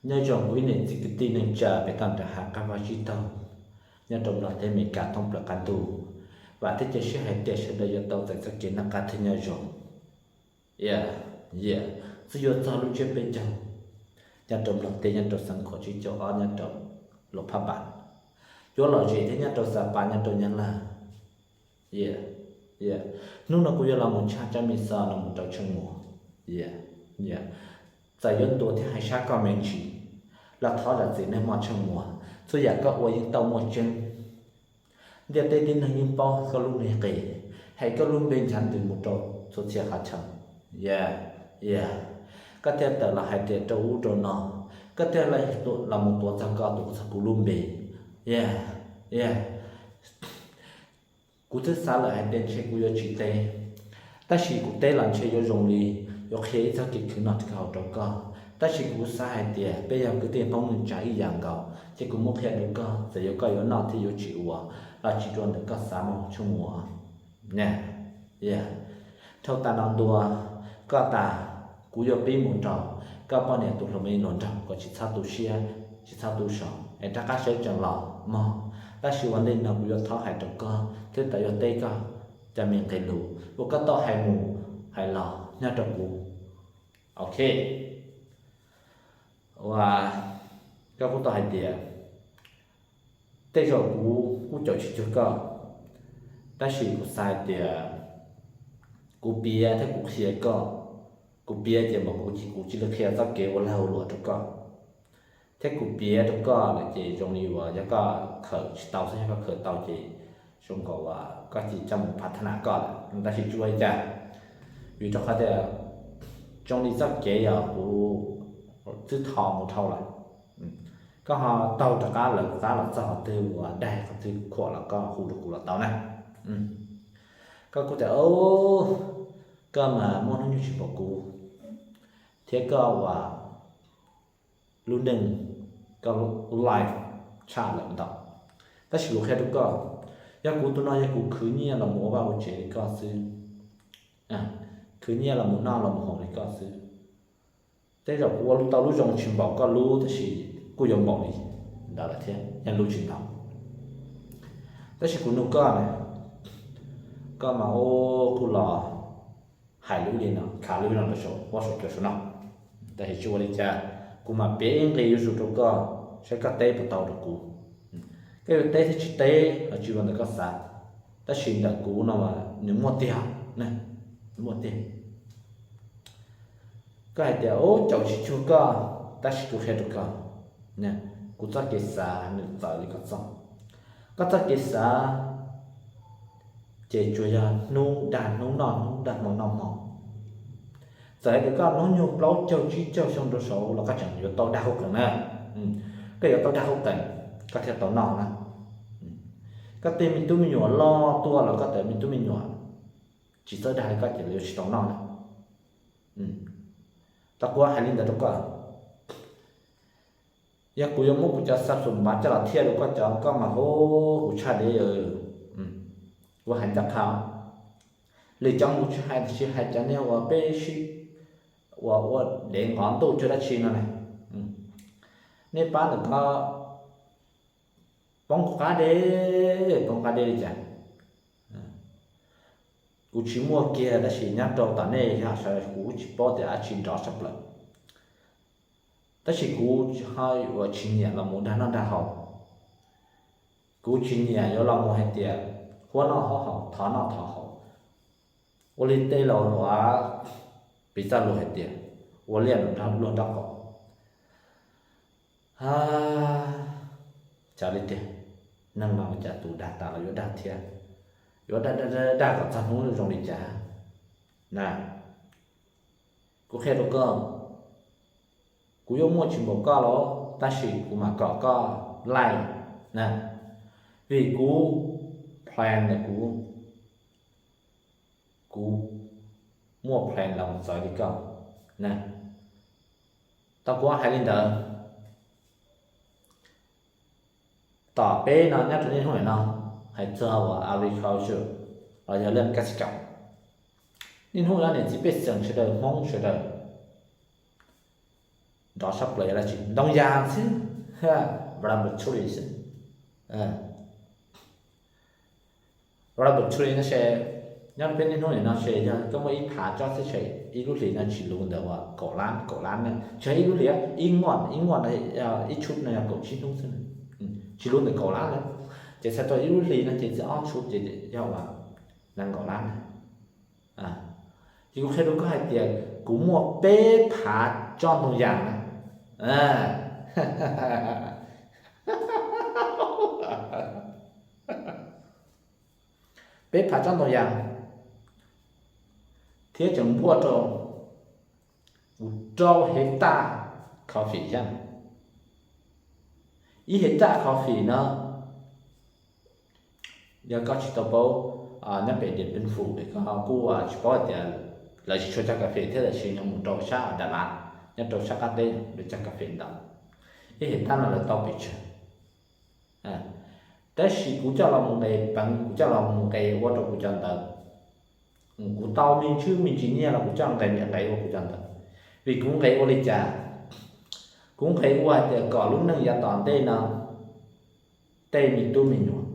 Nyob zoo kuv ib niam txiv kwv tij neej tsa pem toj nram hav qab vaj tsib taug nyob rau Nplog thiab Amelikas thoob plaws qab ntuj. Vam thiab cia siab hais tias sawv daws yuav tau txais txoj kev noj qab thiab nyob zoo. Txij yuav txog lub tsiab peb caug nyob rau Nplog teb, nyob rau xeev Khuam tsib caug ob, nyob rau Luam Phaj Npas, yuav lom zem thiab nyob rau Xa Pas, nyob rau Nyab Laj. Hnub no kuv yuav los mus tshaj tsab me xov no mus rau Tsheej Muas. Txawm yuav ntuas thiab hais sab koj me ntsis los thov zam txim nawb mog Tsheej Muas, txhua yam koj ua yeej tau muaj tseeb. Ntiaj teb tib neeg yeej paub koj lub npe qis, hais koj lub npe nchav ntws mus rau txhua txhia qhov chaw. Koj thiaj tawm los hais tias rau ub rau no, koj thiaj los mus tuav txog koj, tuav txog kuv lub npe. Kuv twb xav lawm hais tias ntshe kuv yuav tsis teb, tab sis kuv teb los ntshe yuav zoo li yuav qhia ib txoj kev khwv noj khwv haus rau koj. Tab sis kuv xav hais tias peb yog kwv tij Hmoob neej tsa ib yam nkaus, ces kuv muab qhia rau koj, txawm yog koj yuav noj thiab yuav tsis ua los tsis dua ntawm koj xav mog Tsheej Muas. Dhau tas no ntua koj tas, kuv yuav pib mus nrog koj poj niam tus hluas me luag nraug kom tsis txhob tu siab, tsis txhob tu so es rov qab sawv tsees los mog. Tab sis ua ntej no kuv yuav thov hais rau koj thiab tau yuav teb koj cov me nqe lus uas koj tau hais mus hais los nyob rau kuv. Ok, ua, koj kuj tau hais tias tej zaum kuv kuj caum tsis cuag koj, tab sis kuv xav hais tias kuv piav thiab kuv qhia koj, kuv piav ces mas kuv, kuv cia li qhia txoj kev ua lag ua luam rau koj, thiab kuv piav rau koj lawm ces zoo li uas yog koj khaws tsis tau xwb, yog koj khaws tau ces zoo nkaus uas koj cia li coj mus phav thab nam koj lawm, tab sis tsis ua li cas, vim rau qhov tias zoo li txoj kev yog kuv twb tho mus dhau lawm. Koj ho taug rov qab lawv qab los txog qhov twg uas daig qhov twg khuam los koj hu rau kuv los tau na. Koj kuj tias, koj mas muaj hnub nyoog tsis npaum kuv, thiab koj uas lub neej, koj life tshaj lawm ntau. Tab sis kuv qhia rau koj, yog kuv tus no yog kuv khwv nyiaj los mus ua vaj ua tsev li koj xwb, khwv nyiaj los mus noj los mus haus li koj xwb. Tej zaum kuv ua tau lub zoo tsis npaum koj lub, tab sis kuj yuav npaum li ntawd lawm thiab, yog lub tsis npaum. Tab sis kuv nug koj na, koj mas ua kuj los hais lub li no, khav lub li no rau saum huab saum cua saum no, tab sis tsis ua li cas, kuv mam piav ib nqe yuav zoo rau koj saib koj teb puas tau rau kuv. Koj yuav teb thiab tsis teb los tsis ua ntawm koj xav, tab sis ntawm kuv no mas nws muaj tiag, nws muaj tiag. Koj hais tias ub caum tsis cuag koj, tab sis kuv qhia rau koj, kuv txoj kev xav nws txawv li koj txoj. Koj txoj kev xav ces tsuas yog hnub dag hnub noj hnub, dag hmo noj hmo. Txawm hais tias koj hnub nyoog plaub caug tsib caug xyoo rau saud los koj tseem yuav tau dag hauj qees na. Koj yuav tau dag hauj qees koj thiaj tau noj na. Koj tej me tub me nyuam loj tuaj los koj tej me tub me nyuam tsis txawj dag li koj ces lawv yuav tsis tau noj na. Tau kuv hais li ntawd rau koj. Yog kuv yuav muab kuv cov xab xum npav coj los thiaj rau koj cov, koj mas hu kuv tshaj dev. Kuv hais ncaj qha, lwm cov kuv tsis hais, tsis hais cov niag uas peb sib, uas ua dev nqov ntuj cuag dab tsi no na. Nej pab ntawm ko poob kuv qab deb, poob qab deb li cas? Kuv tsis muaj kiag, tab sis nyob rau tom nej yog sawv daws kuv tsis paub tias dab tsi nrov tshaj plaws. Tab sis kuv ho yuav tsis nyiam los mus dag noj dag haus. Kuv tsis nyiam yuav los mus hais tias huab noj huab haus, thov noj thov haus. Ua li tej laus uas piv txoj lus hais tias ua liaj luag nraub qaum. Cas li tiag, neeg mas ua cas tus dag tas los yuav dag thiab, yuav dag dag dag kom txog hnub zoo li cas na. Kuv qhia rau koj, kuv yuav muaj tsis npaum koj los, tab sis kuv mam kom koj laij na, vim kuv plan ntawm kuv, kuv muaj plan los txawv li koj na. Tau kuv hais li ntawd, tom peb no nyob rau niaj hnub no hais txog uas agriculture los yog laj kab xi kam, niaj hnub no niam txiv pej xeem sawv daws, Hmoob sawv daws, rov sab plaws yog dab tsi? Ntoo yas xwb, laboratory xwb. Laboratory no ces nyob peb niaj hnub nim no ces yog koj muaj ib phav tsob xwb ces ib lub hlis no tsis luv ntawm uas kaum lab, kaum lab na, tsis yog ib lub hlis, ib nkuaj, ib nkuaj no, ib tshub no yog kaum tsib hnub xwb, tsis luv ntawm kaum lab na. Ces txhais tau ib lub hlis no ces txij ob tshub ces yog uas nees nkaum lab na. Ces kuv qhia rau koj hais tias kuv muaj peb phav tsob ntoo yas na. Peb phav tsob ntoo yas, thiab tseem npuaj rau kuv rau hectare coffee thiab. Ib hectare coffee no, yog koj tsis tau paub, nyob pem Điện Biên Phủ es koj kuj tsis paub hais tias lawv tsis tshua cog kas fes thiab, lawv tsis yog mus rau sab Đà Lạt, nyob rau sab qab teb lawv cog kas fes ntau. Ib hectare no lawv tau pes tsawg. Tab sis kuv coj los mus nqes peev, kuv coj los mus nqes ua rau kuv cov ntawv. Kuv tau me ntsis me ntsis nyiaj los kuv coj nqes nqes ua kuv cov ntawv. Vim kuv nqes ua li cas? Kuv nqes ua hais tias kom lub neej yav tom ntej no tej me tub me nyuam,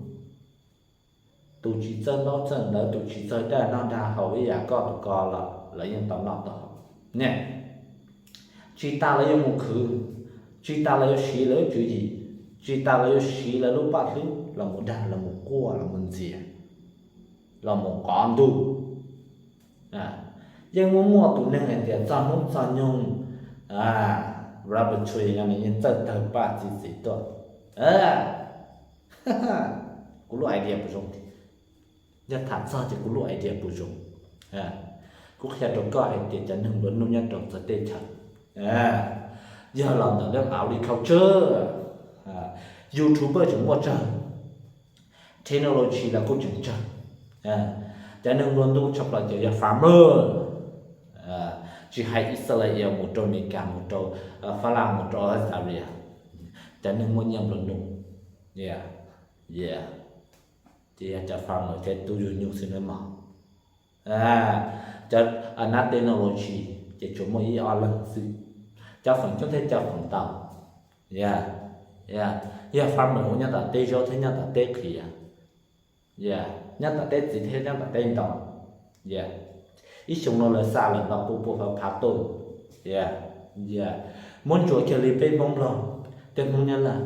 tus tsis txawj ntaub txawj ntawv, tus tsis txawj dag noj dag haus ib yam koj tus ko los lawv yeej tau noj tau haus. Niam, tsis tas lawv yuav mus khwv, tsis tas lawv yuav siv lawv lub tswv yim, tsis tas lawv yuav siv lawv lub paj hlwb los mus dag, los mus quaj, los mus ntxias, los mus qov ntuj, yeej muaj muaj tus neeg hais tias txog hnub txog nyoog, laboratory no nws yeej txawj tawg paj txi txiv tuaj. Kuv lub idea puas zoo? Yog tham txog ces kuv lub idea puas zoo? Kuv qhia rau koj hais tias cov neeg nplua nuj nyob rau txawv teb chaws, yog los ntawm lub agriculture, YouTuber tseem muaj tsawg, technology los kuj tseem tsawg. Cov neeg nplua nuj tshaj plaws ces yog farmer, tsis hais Israel mus rau Amelikas, mus rau Fab Laj, mus rau Australia, cov neeg muaj nyiaj nplua nuj. Ces yog cov farmer thiab tub yug nyuj xwb nawb mog. Cov nab technology ces tsuas muaj ib ob leeg xwb, cov feem coob thiab cov feem ntau. Yog farmer ua nyob tom teb zaub thiab nyob tom teb qhiav, nyob tom teb txiv thiab nyob tom teb ntoo. Ib xyoo no lawv xa lawm ntau pua pua phav phav tuj. Muab ntsuas kiag li peb Hmoob Nplog, tej Hmoob Nyab Laj.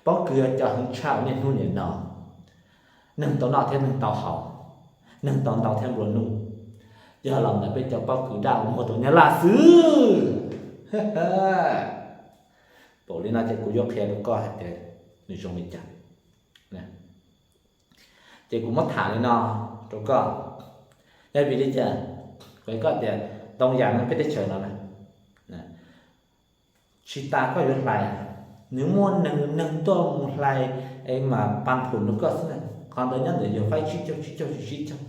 Pob kws yog cov heev tshaj niaj hnub niam no, neeg tau noj thiab neeg tau haus, neeg tau ntau thiab nplua nuj, yog los ntawm peb cov pob kws daj uas muag rau Nyab Laj xwb. Pom li no ces kuv yuav qhia rau koj hais tias nws zoo li cas. Ces kuv muab tham li no rau koj, yog vim li cas? Qhia koj tias ntoo yas no peb teb chaws no na, tsis tas koj yuav hlais, nws muaj neeg tuaj mus hlais es mam pab phum rau koj xwb na. Qhov ntawd nyob ntawm yog faib tsib caug tsib caug tsib caug.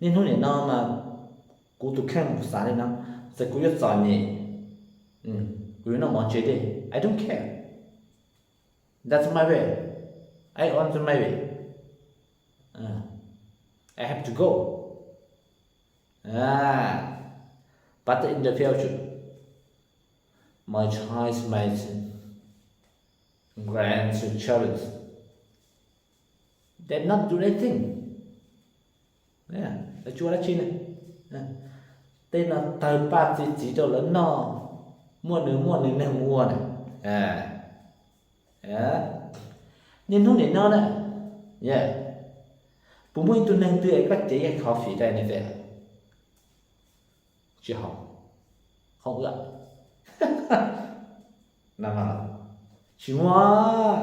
Niaj hnub nim no mas kuv tus kheej kuv xav li no, txawm kuv yuav txom nyem, kuv yuav noj mov tsev dej, I don't care. That's my way. I own my way. I have to go. But in the future, my child, my grandchildren, they not do anything. Lawv tsis ua dab tsi na. Tej no tawg paj txi txiv rau lawv noj, muaj nws muaj nws neeg mus ua na. Niaj hnub nim no na, puas muaj ib tug neeg twg es koj cev ib qho fim rau nws teb? Tsis haum, hoob wb, tsis muaj.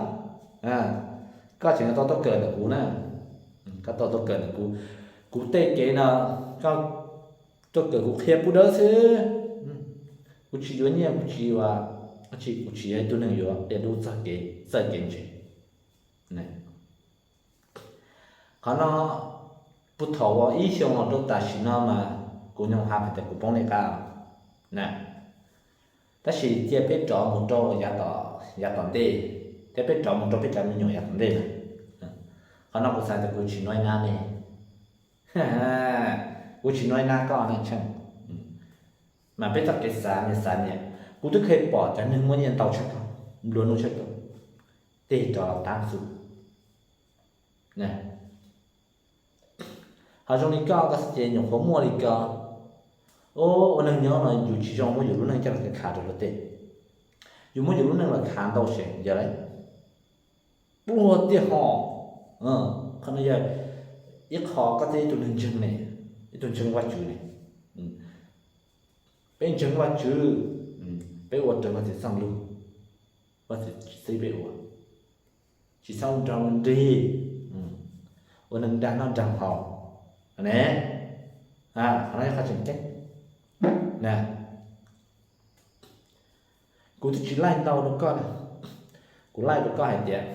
Koj tseem tau tuaj kawm ntawm kuv na, koj tau tuaj kawm ntawm kuv, kuv tej kev no koj tuaj kawm kuv qhia pub dawb xwb. Kuv tsis yuav nyiaj, kuv tsis yuav, kuv tsis yog ib tug neeg yuav dua dub txog kev txawj kev ntse. Qhov no puag thaum uas ib xyoo los rau tam sim no mas kuv nyoo ha hais tias kuv poob nej qab na. Tab sis cia peb rov mus rau yav tom ntej, thiab peb rov mus rau peb cov me nyuam yav tom ntej na. Qhov no kuv xav tias kuv tsis nuaib nab nej, kuv tsis nuaib nab koj ne Tsheej. Mas peb txoj kev xav niaj xav niaj, kuv twb kheev pom cov neeg muaj nyiaj ntau tshaj, nplua nuj tshaj, tej rov los tab xu. Ho zoo li koj, koj xav ces nyuam qhuav muaj li ko, ua neeg nyob no yus tsis zoo muab yus lub neej coj los khav rau luag tej. Yus muab yus lub neej los khav ntau ces yog lawm, pluag tiag ho. Qhov no yog ib qho koj thiaj ib tug neeg ntseeg ne, ib tug ntseeg Vajtswv ne. Peb ntseeg Vajtswv, peb ua raws Vajtswv txoj lus, Vajtswv txib peb ua, tsis txhob ua nrog ua nrig, ua neeg dag noj dag haus ne. Qhov no yog qhov tseem ceeb. Kuv twb tsis laij ntau rau koj, kuv laij rau koj hais tias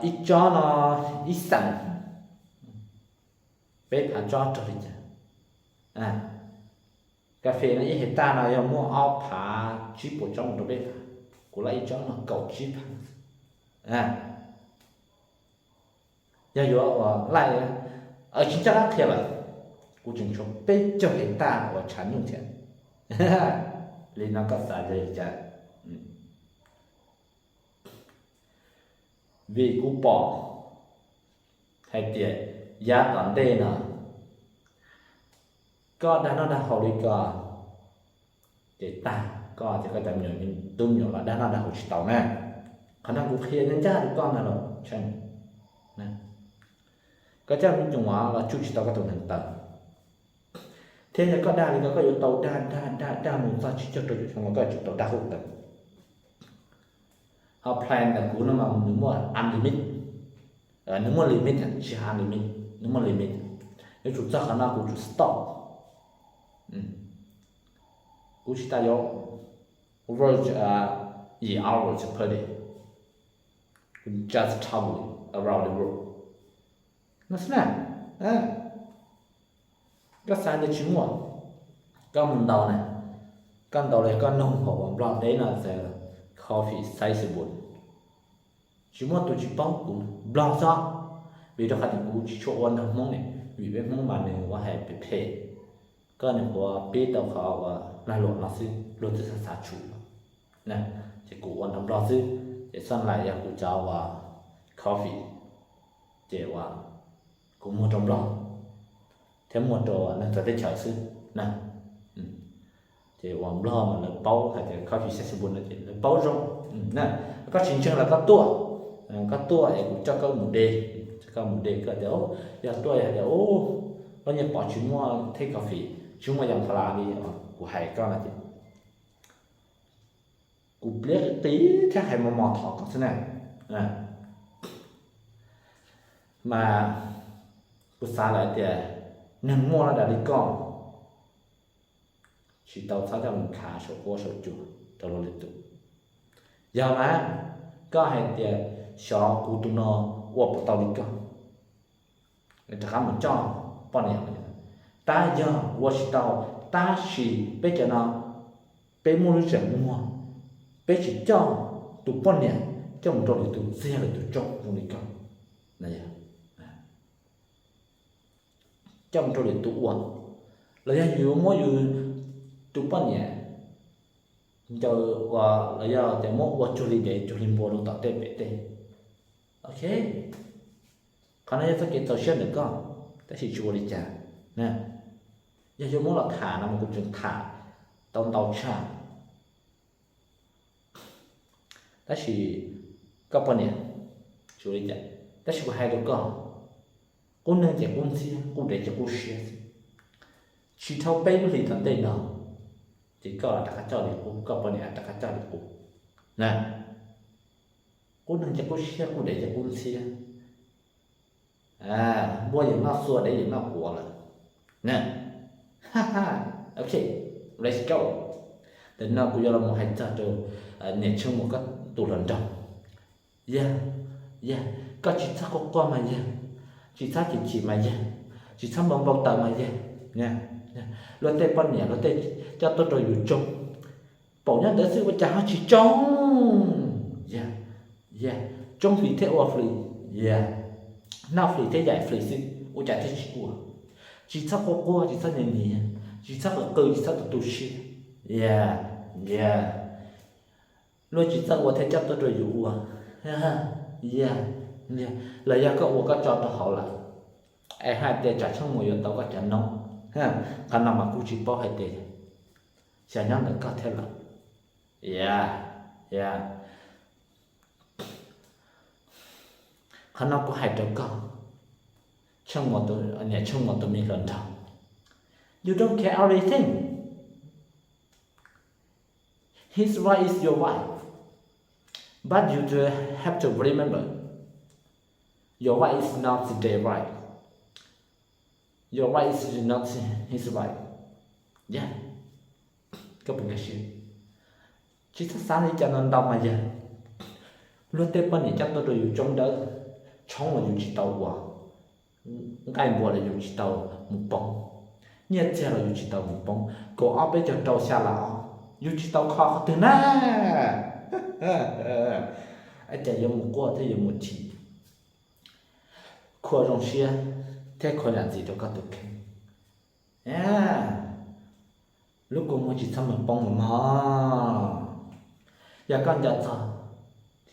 ib tsob no, ib xeem, peb phav tsob raug li cas? Kas fes no ib hais taj no yog muaj ob phav tsib puas tsob mus rau peb phav, kuv laij ib tsob no kaum tsib phav. Yog yuav ua laij, tsis ncaj qab qhia lawm, kuv tseem tshuav peb caug hais taj uas tshav nyuj thiab. Li no koj xav li cas? Vim kuv pom hais tias yav tom ntej no koj dag noj dag haus li ko, ces tag koj ces koj cov me nyuam tub me nyuam los dag noj dag haus tsis tau na. Qhov no kuv qhia ncaj ncaj rau koj ntag los tseeb. Koj coj me nyuam los tsuj tsis tau koj tus neeg taw. Thiab yog koj dag li ko koj yuav tau dag dag dag dag mus txog tsib caug rau caum xyoo los koj yuav tsum tau dag hauj lwm. Ho plan ntawm kuv no mas nws muaj unlimit, nws muaj limit, tsis unlimit, nws muaj limit. Yuav tsum txog qhov no kuv tsum stop. Kuv tsis tas yuav work yim hours per day, kuv just travel around the world. No xwb na. Koj xav tias tsis muaj, koj mus ntaus na, koj ntaus li koj nug hauv uas Nplog teb no tias coffee accessible. Tsis muaj tus tsis paub, kuv Nplog xwb, vim rau qhov tias kuv tsis tshua ua nrog Hmoob ne, vim peb Hmoob mas nws ua hais phem phem, koj nws ua pib tau qhov uas lag luam no xwb luag twb xav xav tshum. Ces kuv ua nrog Nplog xwb, ces xoj lais yog kuv cov uas coffee, ces uas kuv muag rau Nplog thiab muag rau neeg txawv teb chaws xwb na. Ces uas Nplog mas lawv paub hais tias coffee accessible no ces lawv paub zoo. Koj tsis ntseeg los koj tuaj, koj tuaj es kuv coj koj mus de, coj koj mus de koj tias, yog tuaj yog tias, koj nyiaj pov tsis muaj take coffee, tsis muaj Young Pala li kuv hais koj no ces kuv pliab qis qis thiab hais mos mos thov koj xwb na. Mas kuv xav lawm tias neeg muaj laj dav li koj tsis tau txhob coj mus khav saum huab saum cua rau luag lwm tus. Yog mas koj hais tias xyov kuv tus no ua puas tau li koj, rov qab mus coj poj niam. Tab yog ua tsis tau, tab sis peb cov no peb muaj lub tseem muag, peb tsis coj tus poj niam coj mus rau lwm tus txiag lwm tus tsob zoo li koj. Coj mus rau lwm tus ua, los yog yus muab yus tus poj niam ncaws ua, los yog tias muab ua cuag li dev cuag li npua rau tom tej pem tej. Ok, qhov no yog txoj kev txaus siab ntawm koj, tab sis tsis ua li cas. Yog yuav muab los tham no mas kuv tseem tham tau ntau tshaj. Tab sis koj poj niam, tsis ua li cas, tab sis kuv hais rau koj, qub neeg ces qub ntxhiab, qub dev ces qub siab xwb. Tsis dhau peb lub hlis tom ntej no ces koj rov qab coj li qub, koj poj niam rov qab coj li qub na. Qub neeg ces qub siab, qub dev ces qub ntxhiab. Npua yeem noj xua, dev yeem noj quav lawm. Ok, let's go. Ntawm no kuv yuav los mus hais txog rau niam Tsheej Muas koj tus hluas nraug. Yog, yog, koj tsis txhob quaj quaj mas yog, tsis txhob chim chim mas yog, tsis txhob npau npau taws mas yog. Luag tej poj niam luag tej coj tuaj rau yus tsoo, paum nyob ntawd xwb ua cas ho tsis tsoo? Yog, yog, tsoo flis thiab ua flis, yog, noj flis thiab yaim flis xwb ua cas thiaj tsis ua? Tsis txhob quaj quaj, tsis txhob nyiav nyiav, Tsis txhob qw qw, tsis txhob tu tu siab. Yog, yog, luag tsis txawj ua thiaj coj tuaj rau yus ua. Yog, yog, los yog koj ua koj tso rau hauv lawm, es hais tias tsam Tsheej Muas yuav tau koj cov noob. Qhov no mas kuv tsis paub hais tias xyov nyob ntawm koj thiab lawm. Yog, yog, qhov no kuv hais rau koj, Tsheej Muas, niam Tsheej Muas tus me hluas nraug, you don't care everything. His wife is your wife, but you do have to remember, your wife is not their wife. Your wife is not his wife. Yeah. Koj puas nkag siab? Tsis txhob xav li cas no ntau mas yog luag tej poj niam coj tuaj rau yus tsoob dawb, tshoob los yus tsis tau ua, nqaij npua los yus tsis tau mus poob, nyiaj txiag los yus tsis tau mus poob, kaum ob peb caug rau xya las os, yus tsis tau kho qhov twg na. Cas yuav mus quaj thiab yuav mus chim, khuam zoo siab thiab khuam zam txim rau koj tus kheej. Lub kua muag tsis txhob mus poob mas mog. Yog koj nco txog,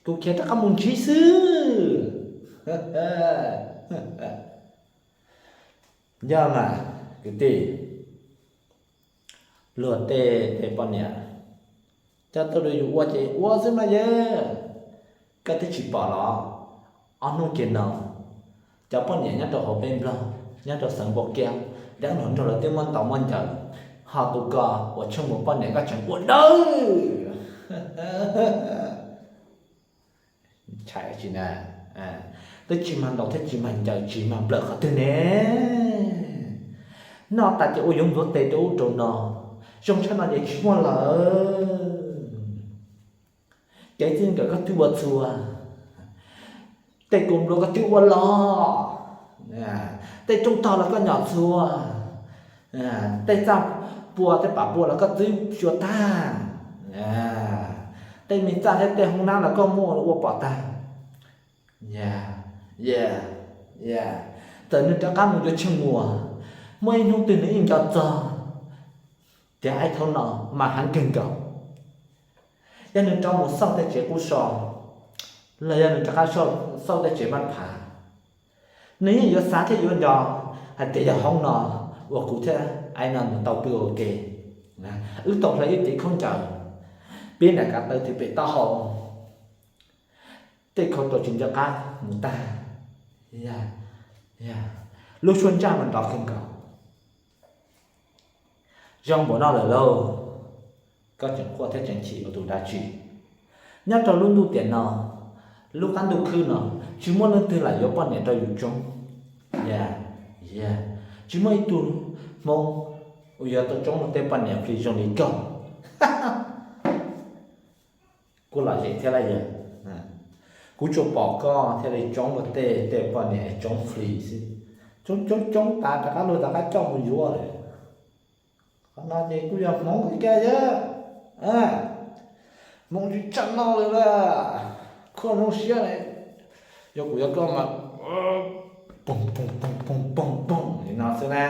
kuv khiav rov qab mus ntsib xwb. Yog mas, kwv tij, luag tej tej poj niam coj tuaj rau yus ua ces ua xwb mas yog. Koj twb tsis pom los, ob hnub kiag no cov poj niam nyob rau hauv peb Nplog, nyob rau xeev Npau Kiab, deev hluas nraug lawv twb muab ntaus muab ncaws, ho tus ko uas Tsheej Muas poj niam koj tseem ua dawb. Ntshai tsis na, twb tsis mag ntaus thiab tsis mag ncaws tsis mag nplawm qhov twg ne. Noj tas ces ua yuav ntxuav tes rau ub rau no, zoo tshaj no ces tsis muaj lawm. Kev txij nkawm koj twb ua txhua, tej kua nplua koj twb ua los, tej rooj tog los koj nyom txhua, tej txaj pua tej pam pua los koj twb xyuas tag, tej me txaj thiab tej hoob nab los koj muaj ua pom tag. Txawm nws rov qab mus yuav Tsheej Muas, muaj ib hnub twg nws yeej nco txog tias ib thaum no mas heev kawg nkaus. Yog nws rov mus xauj tej tsev qub so, los yog nws rov qab xauj tej tsev maj phav, nws yeej yuav xav thiab yuav nco hais tias yog hoob no uas kuv thiab ib no mus tau pw ua ke, wb tau hlais ib cev khaub ncaws, pib nram kav taw twb pem taub hau, tej khau rau tsis nco qab mus tag. Lub suab ntsaj mas nrov kawg nkaus. Zoo npaum no lawm lauj, koj tseem quaj thiab tseem chim ua tus dab tsi? Nyob rau lub ntuj tiam no, lub qab ntuj khwb no, tsis muaj leej twg lam yuav poj niam rau yus tsoob. Tsis muaj ib tug Hmoob uas yuav tau tsoob luag tej poj niam flis zoo li koj. Kuv lom zem thiab laj yawg, kuv tsuas pom koj thiaj li tsoob luag tej tej poj niam tsoob flis xwb. Tsoob tsoob tsoob tas rov qab luag rov qab coj mus yuav lawm. Qhov no ces kuj yog Hmoob kawg kiag yawg, Hmoob tsis tshaj no lawm lauj. Khuaj zoo siab, yog kuv yog koj mas poog poog poog poog poog poog li no xwb na.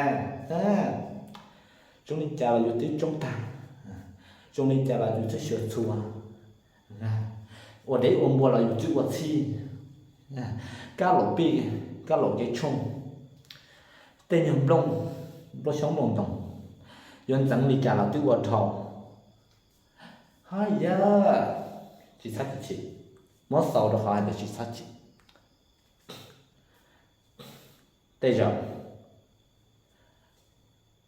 Zoo li cas los yus twb tsoob tag, zoo li cas los yus twb xyuas txhua. Ua dev ua npua los yus twb ua txhij. Kab laum pij, kab laum kev tshooj, tej nyuag nplooj, nplooj xyoob nplooj ntoos, yuav ntxeev li cas los twb ua dhau. Hos yog, tsis txhob chim, muab xaus rau qhov hais tias tsis txhob chim. Tej zaum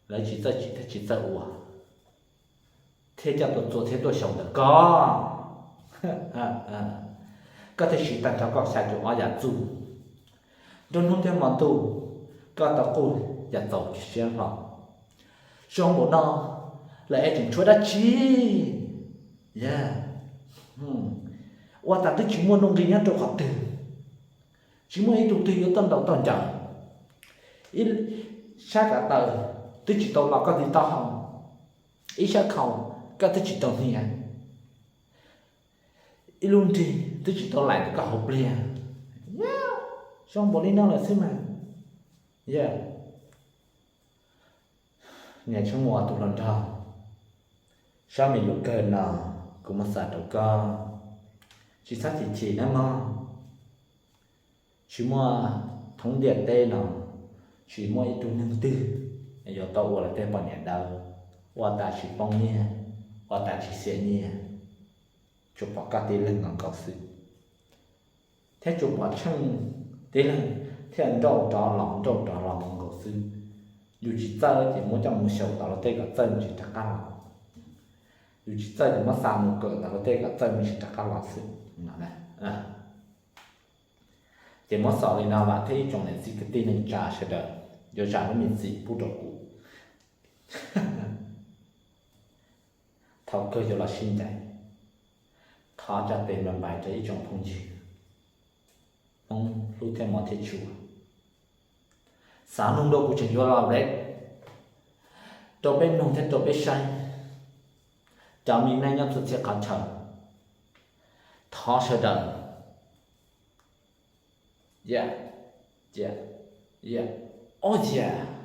lawv tsis txawj chim thiab tsis txawj ua, thiaj coj tuaj txua thiab tuaj xyaum ntawm koj. Koj thiaj siv tag nrho koj xya caum ob yam txuj, nruab hnub thiab hmo ntuj koj tau quj yam txaus siab hlo. Zoo npaum no lawm es tseem tshuav dab tsi? Yog, ua tas twb tsis muaj nuj nqis nyob rau qhov twg, tsis muaj ib tug twg yuav tau ntaus tau ncaws. Ib sab kav taw twb tsis tau los koj tib taub hau, ib sab khau koj twb tsis tau hnia, ib lub nrig twb tsis tau laim ntawm koj hauv pliag. Zoo npaum li no lawm xwb mas, yog, Niam Tsheej Muas tus hluas nraug, sab me lus kawg no kuv muab xa rau koj, tsis txhob chim chim nawb mog. Tsis muaj, thoob ntiaj teb no tsis muaj ib tug neeg twg yuav tau ua luag tej poj niam dawb, ua tas tsis poob nyiaj, ua tas tsis xiam nyiaj, tsuas pom koj tib leeg nkaus nkaus xwb. Thiab tsuas pom Tsheej tib leeg thiaj nrauj rov los nrauj rov los nkaus nkaus xwb. Yus tsis txawj ces muab coj mus xyaum tom luag tej kom txawj me ntsis rov qab los. Yus tsis txawj ces muab xa mus kawm tom luag tej kom txawj me ntsis rov qab los xwb. Ces muab xaus li no vam thiab ib tsoom niam txiv kwv tij neej tsa sawv daws yuav zam lub me txim pub rau kuv. Thaum kawg yuav los sib ncaim, thov tsa tes npais npais rau ib tsoom phooj ywg Hmoob hlub thiab mov thiab tshua. Xav mloog dua kuv tseem yuav los rep rau peb mloog thiab rau peb saib cov me neej nyob txhua txhia qhov chaw. Thov sawv daws, yeah, yeah, yeah, oh yeah.